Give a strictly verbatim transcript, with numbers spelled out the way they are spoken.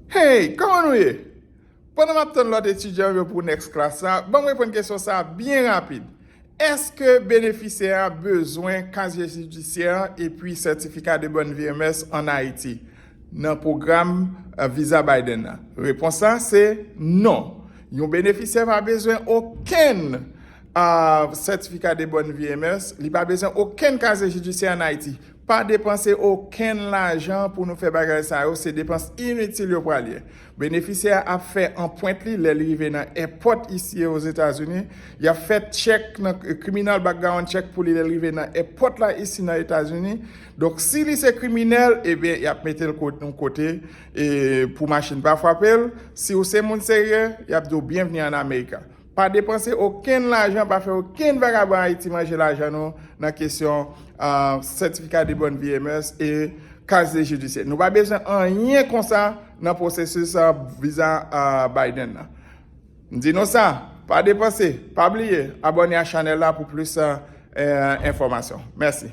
Hey, kòman nou ye? Pandan m ap tann lòt etidyan yo pou next class la, ban m reponn kesyon sa a byen rapid. Èske benefisyè a bezwen kazye jidisyè an epi sètifika de bòn V M S ann Ayiti nan pwogram, eh, viza Biden nan? Repons la se non. Yon benefisyè pa bezwen okenn, ah, sètifika de bòn V M S, li pa bezwen okenn kazye jidisyè ann Ayiti. Pa depanse okenn lajan pou nou fè bagay sa yo, se depans initil yo pral ye. Benefisyè a ap fè anprent li lè li rive nan èpòt isi Ozetazini. Y ap fè tchèk nan criminal background check pou li lè li rive nan èpòt la isi nan Etazini. Donk, si li se kriminèl, ebyen, y ap mete l kot-, yon kote, e, pou machin pa frape l. Si w se moun serye, y ap di w byenvni an Amerika. Pa depanse okenn lajan, pa fè okenn vagabon Ayiti manje lajan nou nan kesyon, ah, sètifika de bòn V M S e kazye jidisyè. Nou pa bezwen anyen konsa nan pwosesis, ah, viza, ah, Biden nan. M di nou sa, pa depanse, pa bliye, abòne a chanèl la pou plis, ah, eh, enfòmasyon. Mèsi.